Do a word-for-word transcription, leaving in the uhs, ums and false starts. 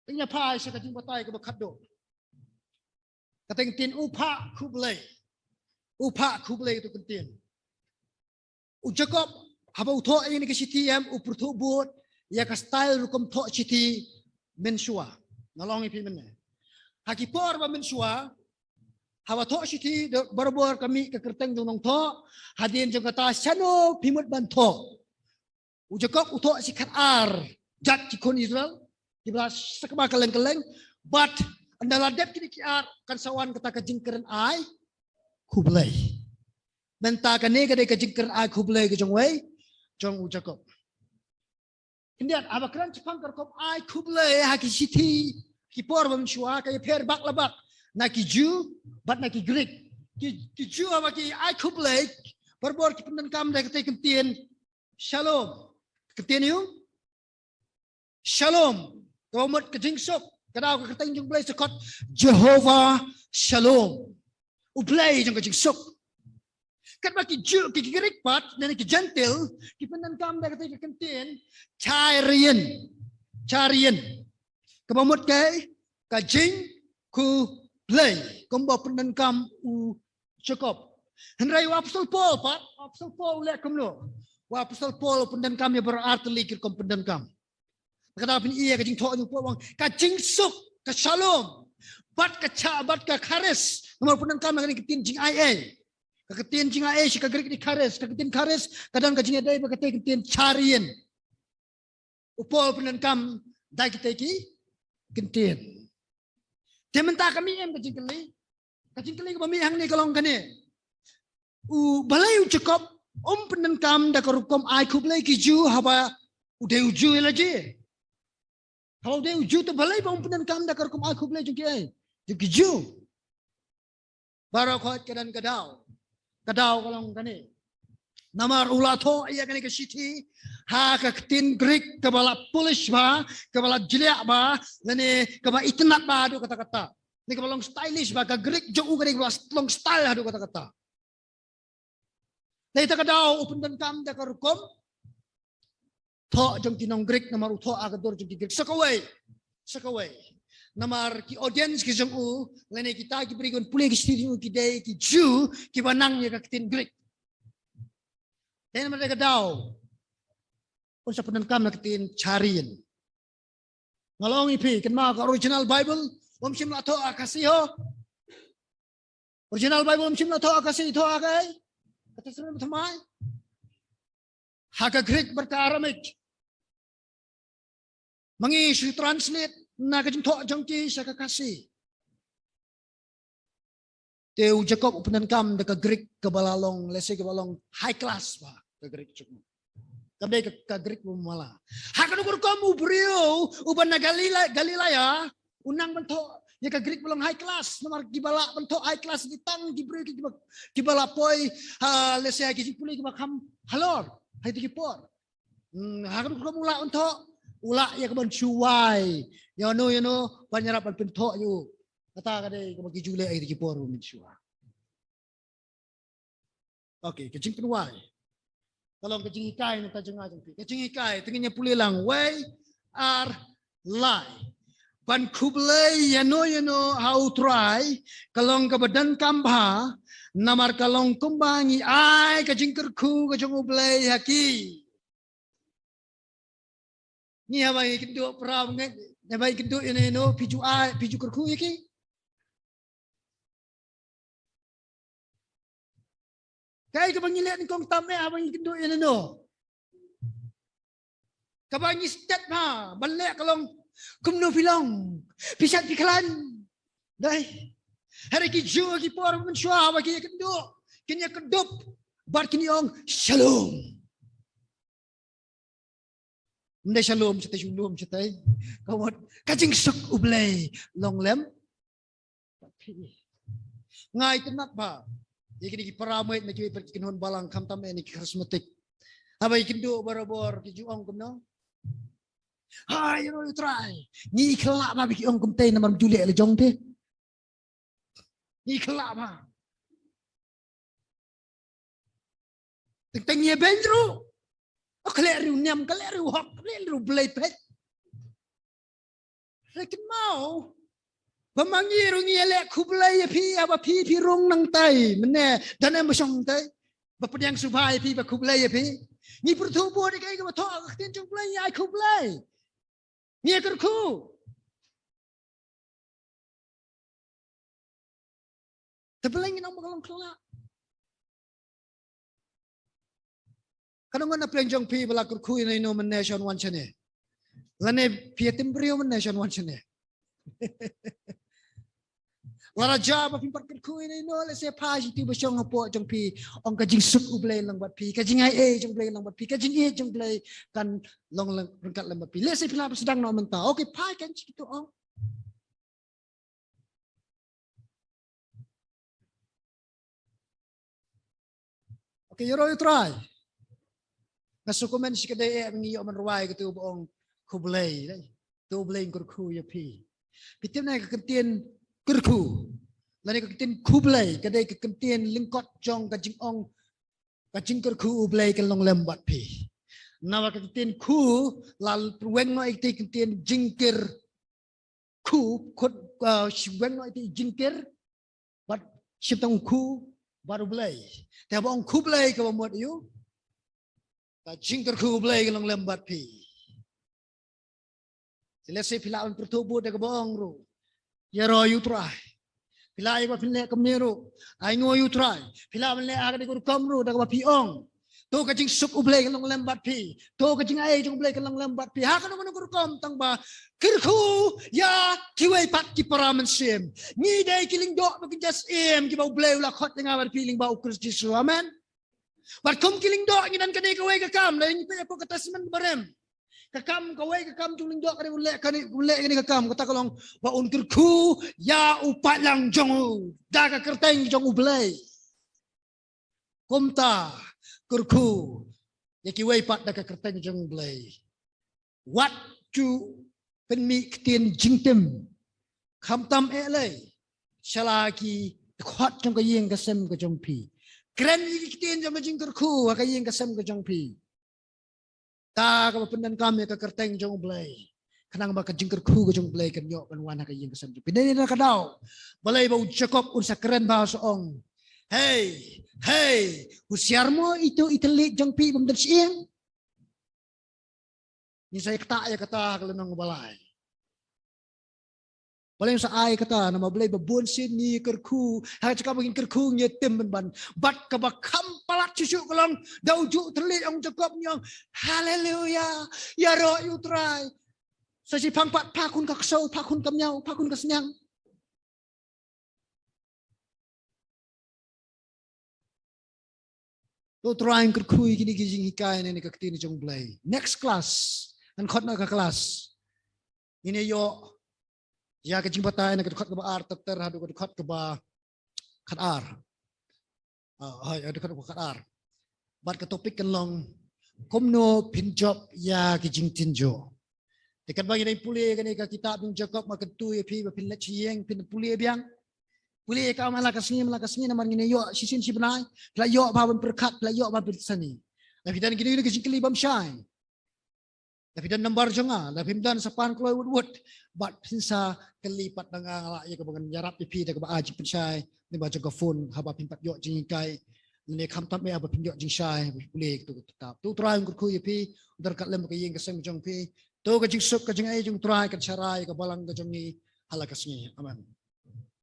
Ngin ïa phai sha ka jingbatai kaba khatduh. Ka kyntien u phah khublei. U phah khublei tu kyntien. U Jakob, haba u thoh ïa kane ka shithi em, u pyrthuh bud ïa ka style rukom thoh shithi mynshuwa. Nga la ong ïa phi mynne. Ha ki por ba mynshuwa, haba thoh shithi, da barabor ka mih ka kyrteng jong u nongthoh, hadien jong kata shano phi mut ban thoh. U Jakob u thoh shi khatar jait ki khun Israel kiba la sakma kylleng kylleng. Bad ynda la dep kine ki ar, kan sa wan kata ka jingkren ai khublei. Mynta kane ka dei ka jingkren ai khublei ka jong uwei, jong u Jakob. Khyndiat, haba kren shaphang ka rukom ai khublei ha ki shithi ki por ba mynshuwa, ka ïapher bak la bak na ki Jiw bad na ki Grik. Ki, ki Jiw haba ki ai khublei, barabor ki pyndonkam da katei ka kyntien Shalom. Ka kyntien aïu? Shalom. Kaba mut ka jingsuk. Ka dei ka kyrteng jong u Blei, sa khot Jehovah Shalom. U Blei jong ka jingsuk. Katba ki Jiw, ki, ki Grik pat, ne ki Jentil, ki pyndonkam da katei ka kyntien Chair'in. Chair'in. Kaba mut ka, ka jingkhublei. Kumba pyndonkam u Jakob. Hynrei u Apostol Paul pat, u Apostol Paul u leh kumno? U Apostol Paul u pyndonkam ïa baroh ar tylli ki rukom pyndonkam. Ka dei phin ïa ka jingthoh jong u Paul, u ong ka jingsuk, ka shalom, bad ka cha, bad ka charis. Namar u pyndonkam ïa kane ka ktien jingaiei. Ka ktien jingaiei sha ka Grik ka dei charis, ka ktien charis ka don ka jingïadei bad katei ka ktien Chair'in. U Paul u pyndonkam da kitei ki kyntien. Te mynta ka mih em ka jingkylli. Ka jingkylli kaba mih hangne ka long kane. U, balei u Jakob um pyndonkam da ka rukom ai khublei ki Jiw haba u dei u Jiw ïa la jong? Haba u dei u Jiw te balei ba um pyndonkam da ka rukom ai khublei jong ki, eh, jong ki Jiw? Baroh khoit ka don ka daw. Ka daw ka long kane. Namar u la thoh ïa kane ka shithi ha ka ktien Grik kaba la polish bha, kaba la jliah bha, lane kaba itynnad bha haduh katta katta. Ne kaba long stylish bha, ka Grik jong u ka dei kaba long style haduh katta katta. Te ïa kata ka daw u pyndonkam da ka rukom thoh jong ki nong Grik, namar u thoh ha ka dur jong ki Grik. Sa kawei, sa kawei, namar ki audience ki jong u, lane kita ki briew kiban pule ki shithi jong u ki dei ki Jiw kiba nang ïa ka ktien Grik. Te namar kata ka daw un sa pyndonkam da ka ktien Chair'in. Nga la ong ïa phi, kynmaw, ka original Bible um shym la thoh ha Khasi ho. Original Bible um shym la thoh ha Khasi, thoh ha kaei? Ka Testament Bathymmai. Ha ka Grik bad ka Aramaic. Ma ngi shu translate na ka jingthoh jong ki sha ka Khasi. Te u Jakob u pyndonkam da ka Grik kaba la long, lehse kaba long high class bha, ka Grik jong u. Kam dei ka, ka Grik ba mala. Ha kano ka rukom u briew uba na Galila-, Galilea u nang ban thoh ïa ka Grik ba long high class, namar kiba lah ban thoh high class ki tang ki briew kiba, kiba la poi ha, lehse ha ki jingpule kiba kham halor ha kito ki por. Hmm, ha kano ka rukom u lah ban thoh? U lah ïa kaban shu wai ïa uno ïa uno ban ïarap ban pynthoh ïa u. Kata ka dei kaba ki Jiw leh ha kito ki por ba mynshuwa. Okay, ka jingpynwai. Ka long ka jinghikai na ka jong nga jong phi. Ka jinghikai, te ngin ïa pule lang, wei, ar, lai. Ban khublei ïano ïano ha u Trai ka long kaba donkam bha, namar ka long kumba ngi ai ka jingkyrkhu ka jong U Blei ha ki. Ngi haba ngi kynduh para bangeit, haba ngi kynduh ïano ïano, phi ju ai, phi ju kyrkhu ïa ki? Kaei kaba ngi leh nyngkong tam eh haba ngi kynduh ïano ïano? Kaba ngi stet bha ban leh ka long kumno phi long, phi shet phi khlaiñ. Dei. Hynrei ki Jiw ha ki por mynshuwa haba kin ïa kynduh, kin ïa kdup bad kin ïa ong shalom. Ym dei shalom shatei, shalom shatei. Ka mut ka jingsuk U Blei long lem. Nga itynnad bha ïa kine ki para meit na kiwei pat ki kynhun balang, khamtam eh na ki charismatic. Haba ki kynduh barabor ki ju ong kumno? Hai, ïaroh ïa U Trai. Ngi i khlak bha ba ki ong kumtei namar ym ju leh la jong te. Ngi khlak bha. Teng teng ïa beiñ ruh. O, ka leh ruh niam, ka leh ruh hok, ka leh ruh Blei peit. Hynrei kynmaw ba ma ngi ruh ngi ïaleh khublei ïa phi, haba phi phi rung nangtai mynne, don em ba shong tai ba pdiang sngewbha ïa phi, ba khublei ïa phi. Ngi pyrthuh bud ïa kaei kaba thoh ka ktien jong U Blei, ngi ai khublei, ngi ïakyrkhu. Te balei ngin ong ba ka long khlak? Ka nongwan na pdeng jong phi ba la kyrkhu ïa ino mynne sha wan shane, lane phi ïa tim briew mynne sha wan shane. Lada jia ba phim pat kyrkhu ïa ino, lehse pha shi tu ba shong hapoh jong phi, ong ka jingsuk U Blei long bad phi, ka jingai ei jong U Blei long bad phi, ka jingïeit jong U Blei kan long lang ryngkat lem bad phi. Lehse phi lah ba sdang noh mynta. Okay, pha kan shi tu ong. Okay, ïaroh ïa U Trai. Nga sngewkmen shi kdei eh ngi ïoh ban rwai katu ba ong khublei, dei. To U Blei kyrkhu ïa phi. Phi tip ne ka kyntien kyrkhu, lane ka kyntien khublei, ka dei ka kyntien lyngkot jong ka jingong, ka jingkyrkhu U Blei kan long lem bad phi. Namar ka kyntien khu la pyrweng noh ïa ka kyntien jingkyr khu, khut, uh, shipweng noh ïa ka jingkyr, bad shiptang khu bad U Blei. Te haba ong khublei kaba mut ïa u, ka jingkyrkhu U Blei ka long lem bad phi. Te lehse phi lah ban pyrthuh bud da kaba ong ruh, ïaroh ïa U Trai. Phi lah ïa kaba phin leh kumne ruh, ainguh ïa U Trai. Phi lah ban leh ha kane ka rukom ruh da kaba phi ong, to ka jingsuk U Blei ka long lem bad phi, to ka jingai jong U Blei ka long lem bad phi ha kano kano ka rukom, tang ba kyrkhu ïa kiwei pat ki para mynsiem. Ngi dei ki lyngdoh ba kynja syiem kiba U Blei u la khot ïa nga bad phi lyngba U Khrist Jisu. Amen. Bad kum ki lyngdoh ngi don kane kawei ka kam, lada ngi peit hapoh ka Testament Barim, ka kam, kawei ka kam jong u lyngdoh ka dei un leh kane, un leh kane ka kam, kata ka long ba un kyrkhu ïa u paidlang jong u da ka kyrteng jong U Blei. Kumta kyrkhu ïa kiwei pat da ka kyrteng jong U Blei. Wat ju pynmih ktien jingtim, khamtam eh lei sha la ki dkhot jong ka ïing ka sem ka jong phi. Kren ïa ki ktien jong ka jingkyrkhu ha ka ïing ka sem ka jong phi, da kaba pyndonkam ïa ka kyrteng jong U Blei, khnang ba ka jingkyrkhu ka jong U Blei kan ïoh ban wan ha ka ïing ka sem jong phi. Dei na ka daw balei ba u Jakob un sa kren ba sa ong, hei, hei, husiar mo ito i thylliej jong phi bym don shyieng. Ngin sa ïa ktah ïa kata ha ka lynnong ba lai. Balei ngin sa ai kata? Namar balei ba bun sien ngi kyrkhu, ha ka jaka ba ngin kyrkhu ngi tim ban ban. Bad kaba kham palat shisha ka long da u juh thylliej, ong Jakob, ngi ong, haleluya, ïaroh ïa U Trai. Sa shiphang pat, pha khun ka ksew, pha khun ka miaw, pha khun ka sniang. To U Trai un kyrkhu ïa kine ki jinghikai ne, ne ka ktien jong U Blei. Next class, ngan khot na ka class, ngin ïoh ïa ka jingbatai na ka dkhot kaba ar ter ter haduh ka dkhot kaba khatar. Ah, hoi, haduh ka dkhot kaba khatar. Bad ka topic kan long, kumno phin jop ïa ki jingtynjuh. Te katba ngi dang pule kane ka kitab jong Jakob, nga kyntu ïa phi ba phin leit sha ïing phin pule biang. Pule ïa ka man la ka sngi, man la ka sngi, namar ngin ïoh shisien shi bnai. Phi la ïoh bha ban pyrkhat, phi la ïoh bha ban pynsani. Lada phi don kino kino ki jingkylli bym shai, lada phi don number jong nga, lada phim don sa pan kloi wut wut. Bad phin sa kylli pat na nga, nga lah ïa kaba ngan ïarap ïa phi da kaba ai jingpynshai lyngba jong ka phone haba phim pat ïoh jinghikai. Lane khamtam eh haba phim ïoh jingshai, pule ïa katu ka kitab. To U Trai un kyrkhu ïa phi, un don ryngkat lem ka ïing ka sem jong phi. To ka jingsuk ka jingai jong U Trai kan sharai ïa ka balang ka jong ngi ha la ka sngi. Amen.